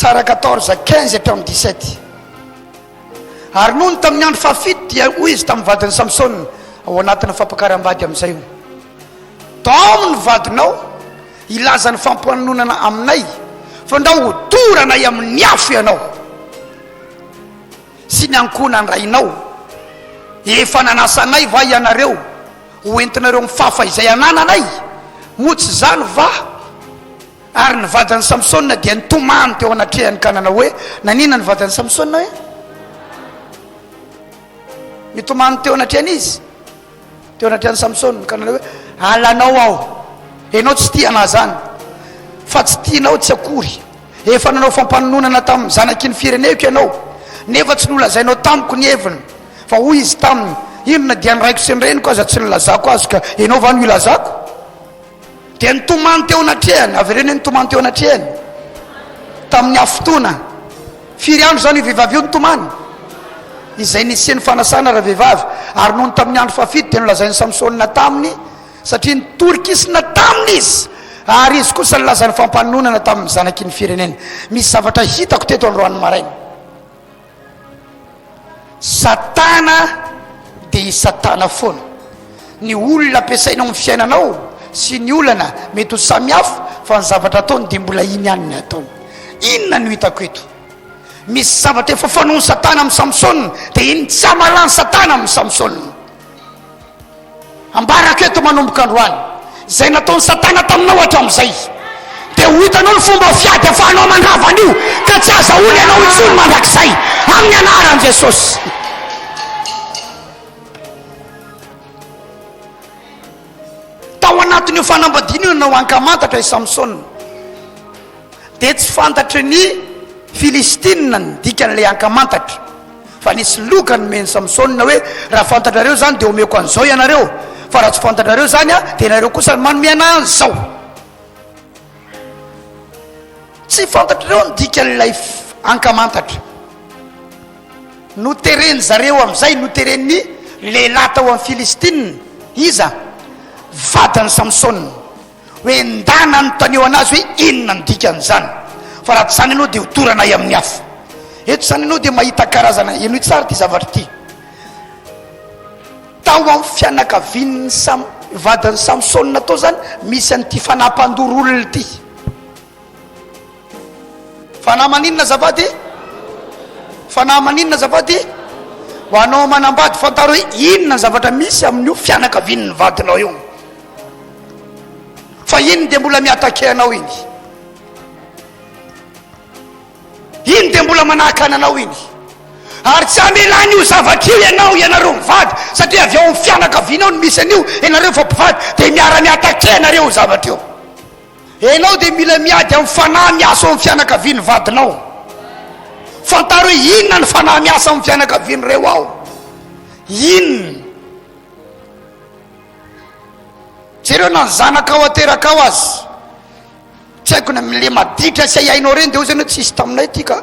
Mpitsara 14, 15 hatramin'ny 17. Ary nony tamin'ny andro fahafito dia hoy izy tamin'ny vadin'i Samsona, ao anatin'ny fampakaram-bady amin'izay io, Taomy ny vadinao hilaza ny fampanononana aminay, fandrao hodoranay amin'ny afo ianao sy ny ankohonan-drainao. Efa nanasa anay va ianareo ho entinareo mifafa izay anananay? Moa tsy izany va? Ary ny vadin'i Samsona dia nitomany teo anatrehany ka nanao hoe, Naninona ny vadin'i Samsona hoe? Nitomany teo anatrehany izy, teo anatrehan'i Samsona ka nanao hoe, Halanao aho, ianao tsy tia anah izany, fa tsy tianao tsy akory. Efa nanao fampanononana tamin'ny zanaky ny fireneko ianao, nefa tsy nolazainao tamiko ny heviny. Fa hoy izy taminy, Inona dia ny raiko sy ny reniko aza tsy nilazako azy, ka ianao va no hilazako? Dia nitomany teo anatrehany, avereno hoe nitomany teo anatrehany, tamin'ny hafotoana. Firy andro izany io vehivavy io nitomany? Izay nisian'ny fanasana ravehivavy. Ary nony tamin'ny andro fahafito dia nolazain'i Samsona taminy, satria nitorikisina taminy izy, ary izy kosa nilaza ny fampanononana tamin'ny zanaky ny firenena. Misy zavatra hitako teto androany maraina. Satana dia i Satana foana. Ny olona ampiasaina ao amin'ny fiainanao sy ny olana mety ho samy hafa fa ny zavatra ataony dia mbola iny ihany ny ataony. Inona no hitako eto? Misy zavatra efa fanaon'i Satana amin'i Samsona dia iny tsy hamalan'i Satana amin'i Samsona. Ambarako eto manomboka androany, izay nataon'i Satana taminao hatramin'izay, dia ho hitanao ny fomba fiady afahanao mandrava an'io, ka tsy azahoany anao intsony mandrakizay, amin'ny anaran'i Jesosy. Tao anatin'io fanambadiana io nanao ankamantatra i Samsona. Dia tsy fantatry ny Filistinina ny dikan'ilay ankamantatra. Fa nisy loka nomen'i Samsona hoe, Raha fantatrareo izany, dia omeko an'izao ianareo, fa raha tsy fantatrareo izany, dia ianareo kosa no manome anà an'izao. Tsy fantatr'ireo ny dikan'ilay ankamantatra. Notereny zareo amin'izay, noteren'ny lehilahy tao amin'ny Filistinina. Iza? Vadin'i Samsona. Hoe ndana anontanio anazy hoe inona ny dikan'izany fa raha tsy izany ianao dia ho toranay amin'ny afo. Eto izany ianao dia mahita karazana, henoy tsara ity zavatra ity. Tao amin'ny fianakavian'ny Sam, vadin'i Samsona tao izany misy an'ity fanahy mpandoro olona ity. Fanahy maninona azafady? Fanahy maninona azafady? Ho anao manambady fantaro hoe inona ny zavatra misy amin'io fianakavian'ny vadinao io. Fa iny dia mbola mi-attaquer anao iny. Iny dia mbola manahakana anao iny. Ary tsy hamelana io zavatra io ianao, ianareo mivady, satria avy ao amin'ny fianakavianao no misy an'io, ianareo efa mpivady, dia miara-mi-attaquer anareo io zavatra io. Enao dia mila miady amin'ny fanahy miasa ao amin'ny fianakavian'ny vadinao. Fantaro hoe inona ny fanahy miasa amin'ny fianakavian'ireo ao. Inona? Jereo na ny zanakao aterakao aza. Tsy haiko na le maditra sy hainao ireny dia hoy zany hoe tsisy taminay ity ka.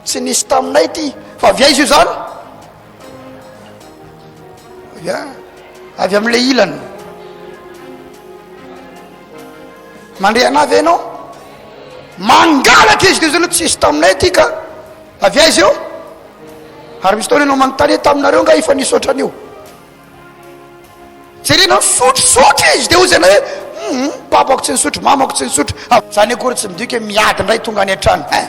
Tsy nisy taminay ity. Fa avy aiza io zany? Ya, avy amin'ilay ilany. Mandre anah ve ianao? Mangalatra izy dia zany tsisy taminay aty ka. Avy aiza io? Ary misy taona ianao manontany hoe taminareo nga efa nisy ohatran'io? Jerena misotrosotro izy dia hoy ianao hoe hum, papako tsy nisotro, mamako tsy nisotro. Zany akory tsy midika hoe miady indray tonga any an-trano. Hein.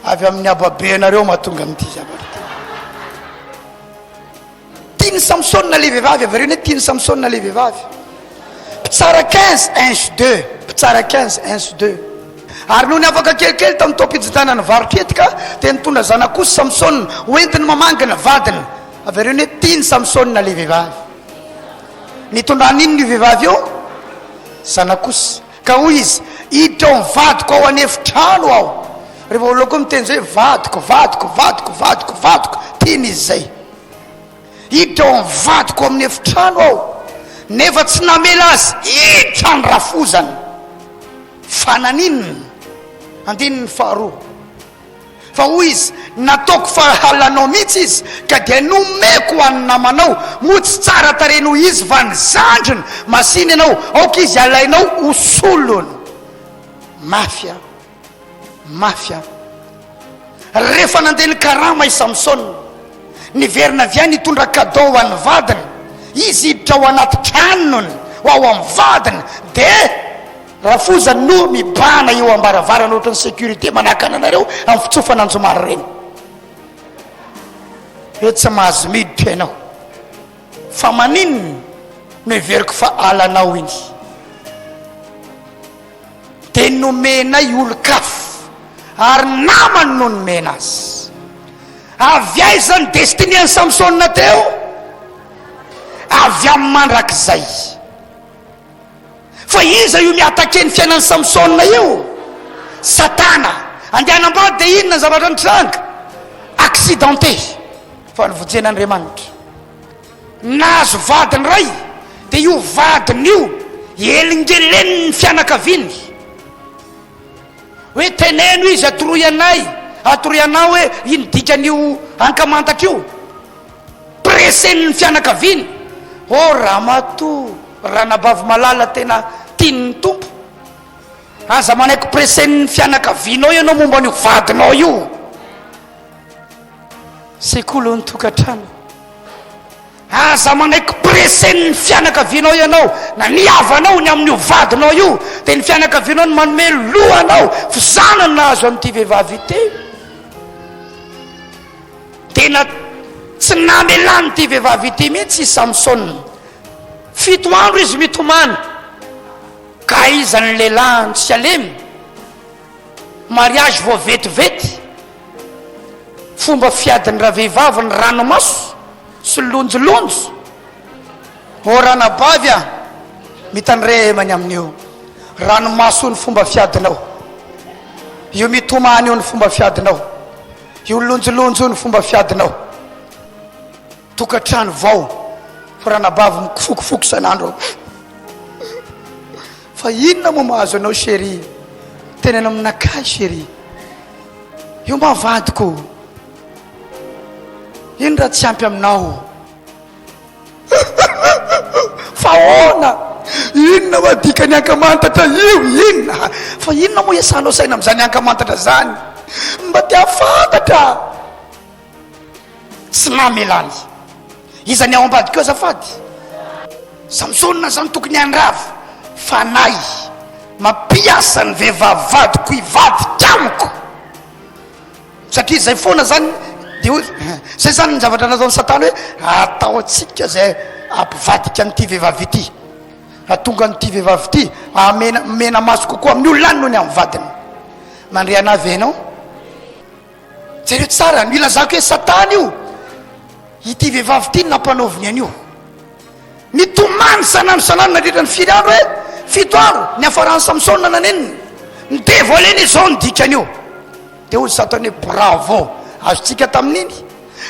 Avy amin'ny hababenareo mahatonga an'ity zavatra ity. Tian'i Samsona ilay vehivavy, avereno hoe tian'i Samsona ilay vehivavy. Mpitsara 15, 1 sy 2. Mpitsara 15, 1 sy 2. Ary nony afaka kelikely tamin'ny taom-pijinjana ny varotr'etika, dia nitondra zanak'osy Samsona hoentiny mamangy ny vadiny. Avereno hoe tian'i Samsona ilay vehivavy. Nitondrany inona io vehivavy io? Zanak'osy. Ka hoy izy, Hiditra ao amin'ny vadiko ao an'efitrano aho. Rehefa olona koa miteny izay hoe vadiko, vadiko, vadiko, vadiko, vadiko, tiany izy izay. Hiditra ao amin'ny vadiko ao amin'ny efitrano aho. Nefa tsy namela azy hiditra ny rafozany. Fa naninona? Andininy faharoa. Fa hoy izy, Nataoko fa halanao mihitsy izy, ka dia nomeko ho an'ny namanao. Moa tsy tsara tarehy noho izy va ny zandriny? Masìna ianao, aoka izy halainao ho solony. Mafy an! Mafy an! Rehefa nandeha nikarama i Samsona, niverina avy any hitondra cadeau ho an'ny vadiny, izy hiditra ao anaty tranony ho ao amin'ny vadiny, dia rafozany no mibahana eo am-baravarana ohatran'ny sécurité manakana anareo amin'ny fitsofana anjomara ireny. Hoe tsy mahazo miditra ianao. Fa maninona no heveriko fa alanao iny? Dia nomenay olon-kafa ary namany no nomena azy. Avy aiza ny destinée an'i Samsona teo? Avy amin'ny mandrakizay. Fa iza io mi-attaquer ny fiainan'i Samsona io? Satana. Andeha hanambady dia inona ny zavatra nitranga? Accidenté. Fa novonjen'Andriamanitra. Nahazo vadiny iray dia io vadiny io elingeleniny ny fianakaviany. Hoe teneno izy atoroy anay, atoroy anao hoe ino dikan'io ankamantatra io. Pressen'ny fianakaviany. Oh ramatoa, ranabavy malala tena tian'ny Tompo. Aza manaiky pressen'ny fianakavianao ianao momba an'io vadinao io. Sekolin'ny tokantrano. Aza manaiky pressen'ny fianakavianao ianao na ny havanao ny amin'io vadinao io, dia ny fianakavianao no manome loha anao f'izany no nahazo an'ity vehivavy ity. Tena tsy namelan'ity vehivavy ity mihitsy i Samsona. Fito andro izy mitomany, ka aiza ny lehilahy tsy halemy? Mariage vao vetivety. Fomba fiadin'ny ravehivavy ny ranomaso sy lonjolonjo. Ô ranabavy a! Mitandrema ny amin'io. Ranomaso io ny fomba fiadinao. Io mitomany io ny fomba fiadinao. Io lonjolonjo io ny fomba fiadinao. Tokantrano vao fa ranabavy mikofokofoko isan'andro. Fa inona moa mahazo anao chérie? Teneno aminakahy chérie. Io mba vadiko. Ino raha tsy ampy aminao? Fa ahoana? Inona moa dikany ankamantatra io? Inona? Fa inona moa iasanao saina amin'izany ankamantatra zany? Mba te hahafantatra. Tsy namelany. Iza ny ao ambadika eo azafady? Samsona zany tokony handrava fanahy mampiasa ny vehivavy vadiko hivadika amiko. Satria zay foana zany de hoy zay zany ny zavatra nataon'i satana hoe ataontsika zay ampivadika an'ity vehivavy ity, atonga an'ity vehivavy ity amena mena maso kokoa amin'ny olona any noho ny amin'ny vadiny. Mandre anah ve ianao? Jereo tsara, no ilazako hoe satana io, ity vehivavy ity no nampanaoviny an'io. Nitomany isan'andro isan'andro nandritra ny firy andro e? Fito andro, niafaran'i Samsona nanenina. Ni-devoiler-ny izao ny dikan'io. Dia hoy Satana hoe bravo, azontsika tamin'iny.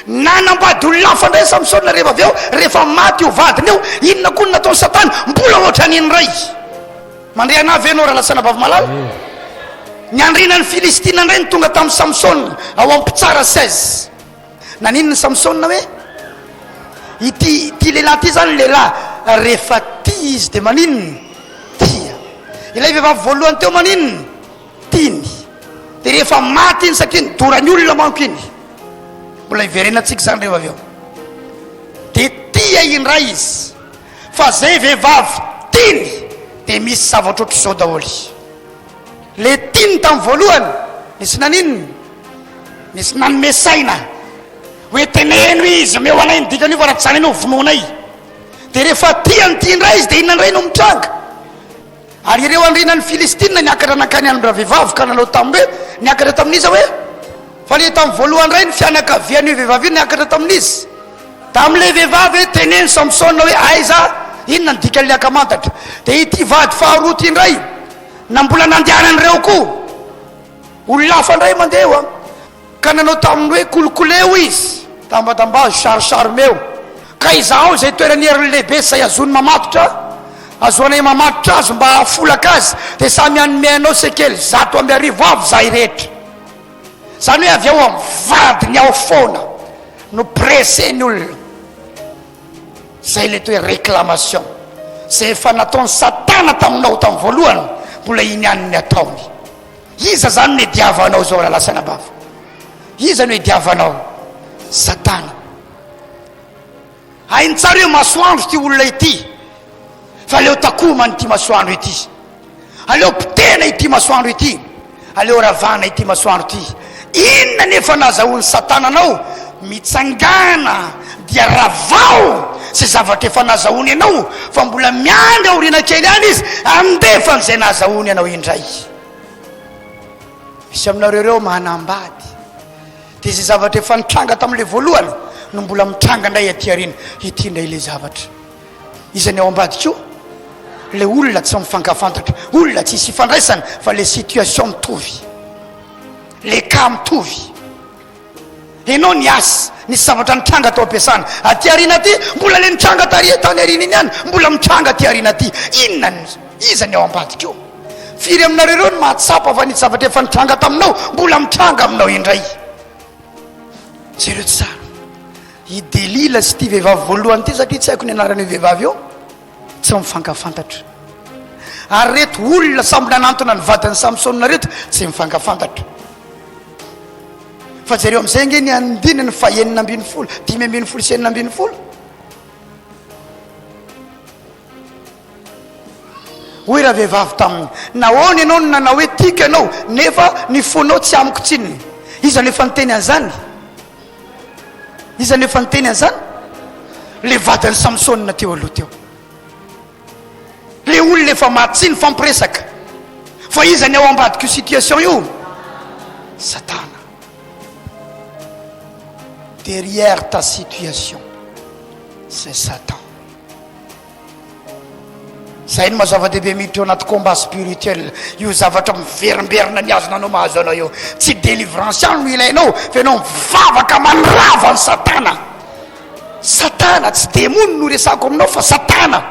Nanambady olona hafa indray Samsona rehefa avy eo, rehefa maty io vadiny io, inona koa no nataon'i Satana? Mbola ohatran'iny indray. Mandre anah ve ianao rahalahy sy anabavy malala? Ny andriana ny Filistina indray no tonga tamin'i Samsona ao amin'ny Mpitsara 16. Naninona Samsona hoe ity ity lehilahy ity zany lehilahy rehefa tia izy dia maninona? Tia. Ilay vehivavy voalohany teo maninona? Tiany. Dia rehefa maty iny satria nidoran'ny olona manko iny. Mbola hiverenantsika izany rehefa avy eo. Dia tia indray izy. Fa zay vehivavy tiany dia misy zavatra ohatr'izao daholo. Le tiany tamin'ny voalohany nisy naninona? Nisy nanome saina hoe teneno izy, omeo anay ny dikan'io fa raha tsy izany ianao vonoanay. Dia rehefa tiany ity indray izy dia inona indray no mitranga? Ary ireo andrianan'ny Filistina niakatra nankany amin-dravehivavy ka nanao taminy hoe, Niakatra tamin'iza hoe? Fa le tamin'ny voalohany indray ny fianakavian'io vehivavy io niakatra tamin'iza? Tamin'ilay vehivavy hoe, Teneno Samsona hoe, Aiza? Inona ny dikan'ilay ankamantatra? Dia ity vady faharoa ity indray, na mbola nandehanan'ireo koa, olona hafa indray mandeha eo an! Ka nanao taminy hoe, Kolokoleo izy, tambatambazo, sarisaromeo, ka izahao izay toeran'ny heriny lehibe sy izay azony mamatotra, azoanay mamatotra azy mba hahafolaka azy, dia samy hanome anao sekely 1100 avy izahay rehetra. Izany hoe avy ao amin'ny vadiny ao foana no presse ny olona. Izay ilay atao hoe réclamation. Izay efa nataon'i Satana taminao tamin'ny voalohany, mbola iny ihany ny ataony. Iza zany no idiavanao zao rahalahy sy anabavy? Iza no idiavanao? Satana. Hainy tsara hoe masoandro ity olona ity, fa aleo takomana ity masoandro ity. Aleo potehina ity masoandro ity, aleo ravana ity masoandro ity. Inona nefa nazahoan'i Satana anao? Mitsangàna dia ravao izay zavatra efa nazahoany anao, fa mbola miandry aoriana kely any izy handefa an'izay nazahoany anao indray. Misy aminareo ireo manambady, dia izay zavatra efa nitranga tamin'ilay voalohany no mbola mitranga indray aty aoriana. Ity indray ilay zavatra. Iza ny ao ambadika io? Le olona tsy mifankafantatra, olona tsisy ifandraisana fa le situation mitovy, le cas mitovy. Enao niasa, nisy zavatra nitranga tao am-piasana, aty aoriana aty mbola le nitranga tary tany aoriana iny ihany mbola mitranga aty aoriana aty. Inona ny, iza ny ao ambadika io? Firy aminareo ireo no mahatsapa fa nisy zavatra efa nitranga taminao mbola mitranga aminao indray? Jereo tsara. I Delila sy ity vehivavy voalohany ity, satria tsy haiko ny anaran'io vehivavy io, tsy mifankafantatra. Ary reto olona samby nanantona ny vadin'i Samsona reto, tsy mifankafantatra. Fa jereo amin'izay ange ny andininy fahenina ambin'ny folo, 15 sy 16. Hoy ravehivavy taminy, Nahoana ianao no nanao hoe tiako ianao, nefa ny fonao tsy amiko tsinona? Iza no efa niteny an'izany? Iza no efa niteny an'izany? Le vadin'i Samsona teo aloha teo. Le olona efa maty tsy nifampiresaka. Fa iza ny ao ambadik'io situation io? Satana. Derrière ta situation, c'est Satan. Zay no maha zava-dehibe miditra ao anaty combat spirituel, io zavatra miverimberina mihazona anao mahazo anao io. Tsy délivrance ihany no ilainao fa ianao mivavaka mandrava an'i satana. Satana, tsy demony no resahako aminao fa satana.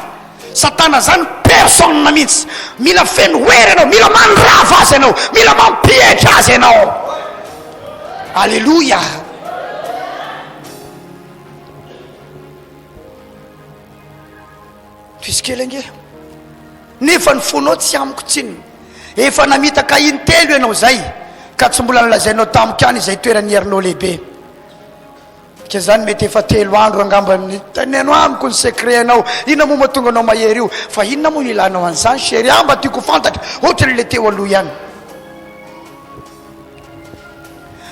Satana zany personne mihitsy. Mila feno hery ianao, mila mandrava azy ianao, mila mampietra azy ianao. Alléluia. Tohizo kely ange. Nefa ny fonao tsy amiko tsinona. Efa namitaka intelo ianao izay, ka tsy mbola nolazainao tamiko ihany izay toeran'ny herinao lehibe. Ka izany mety efa telo andro angamba ny teneno amiko ny secret-nao. Inona moa mahatonga anao mahery io? Fa inona moa no ilanao an'izany chérie? Ah, mba tiako ho fantatra. Ohatran'ilay teo aloha ihany.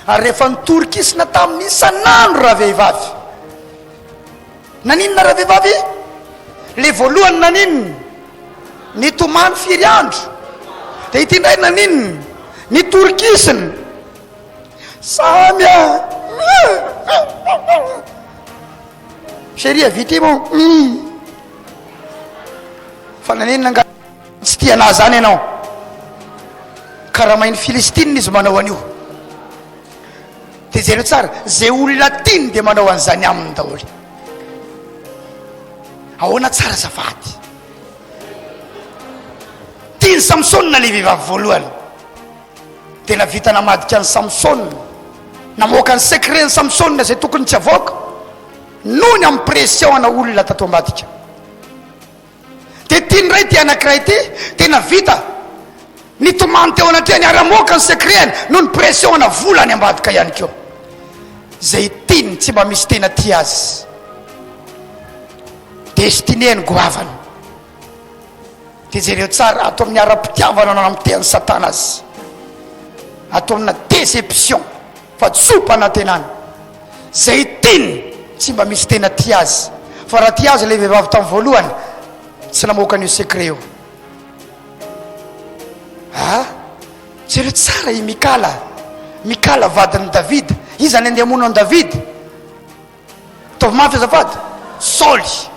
Ary rehefa nitorikisina taminy isan'andro ravehivavy. Naninona ravehivavy? Le voalohany naninona? Nitomany firy andro? De ity indray naninona? Nitorikisina. Samy a! Chérie avy ity moa. Fa naninona nga tsy tia anah zany ianao? Karamain'ny Filistinina izy manao an'io. Dia jereo tsara, zay olona tiany dia manao an'izany aminy daholo. Ahoana tsara azafady? Tian'i Samsona ilay vehivavy voalohany. Dia navita namadika an'i Samsona, namoaka ny secret-n'i Samsona izay tokony tsy avoaka, noho ny amin'ny pression ana olona tato ambadika. Dia tiany indray ity anankiray ity, tena vita nitomany teo anatrehany ary hamoaka ny secret-ny noho ny pression ana vola any ambadika ihany koa. Izay tiany tsy mba misy tena tia azy. Destinée-ny goavana. Dia jereo tsara ato amin'ny ara-pitiavana no namotehan'i Satana azy. Ato amina déception. Fa tso-panantenana. Izay tiany tsy mba misy tena tia azy. Fa raha tia azy ilay vehivavy tamin'ny voalohany, tsy namoaka an'io secret io. Ah! Jereo tsara i Mikala. Mikala vadin'i Davida. Iza ny andeha hamono an'i Davida? Ataovy mafy azafady. Saoly.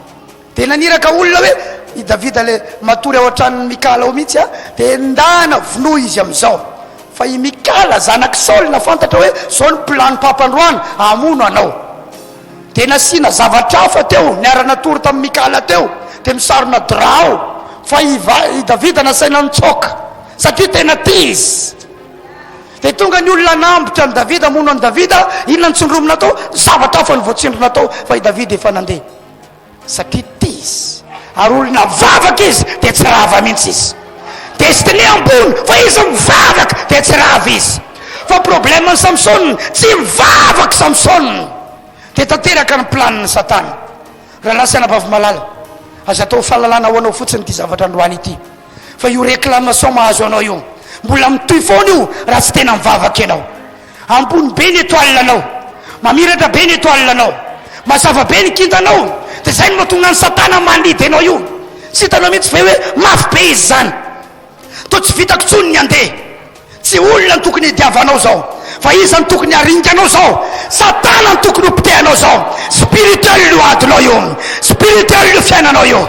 Dia naniraka olona hoe, i Davida ilay matory ao an-tranon'i Mikala ao mihitsy a, dia endahana vonoy izy amin'izao. Fa i Mikala zanak'i Saoly nahafantatra hoe izao ny plan-n'ny Papa androany, hamono anao. Dia nasiana zavatra hafa teo, niara-natory tamin'i Mikala teo, dia misarona drap ao. Fa i i Davida nasaina nitsoaka, satria tena tia izy. Dia tonga ny olona hanambotra an'i Davida, hamono an'i Davida, inona no tsindromina tao? Zavatra hafa no voatsindrona tao, fa i Davida efa nandeha. Satria tia izy. Ary olona vavaka izy, dia tsy rava mihitsy izy. Destinée ambony fa izy mivavaka dia tsy rava izy. Fa problème ny Samsona, tsy mivavaka Samsona. Dia tanteraka ny planin'i Satana. Rahalahy sy anabavy malala, aza atao fahalalana ho anao fotsiny ity zavatra androany ity. Fa io réclamation mahazo anao io, mbola mitohy foana io raha tsy tena mivavaka ianao. Ambony be ny étoile anao, mamiratra be ny étoile anao, mazava be ny kintanao, dia izay no mahatonga an'i Satana manidy anao io. Tsy hitanao mihitsy ve hoe mafy be izy izany? Toa tsy vitako intsony ny handeha. Tsy olona no tokony hidiavanao izao, fa iza no tokony haringanao izao? Satana no tokony ho potehanao izao. Spirituel io adinao io, spirituel io fiainanao io.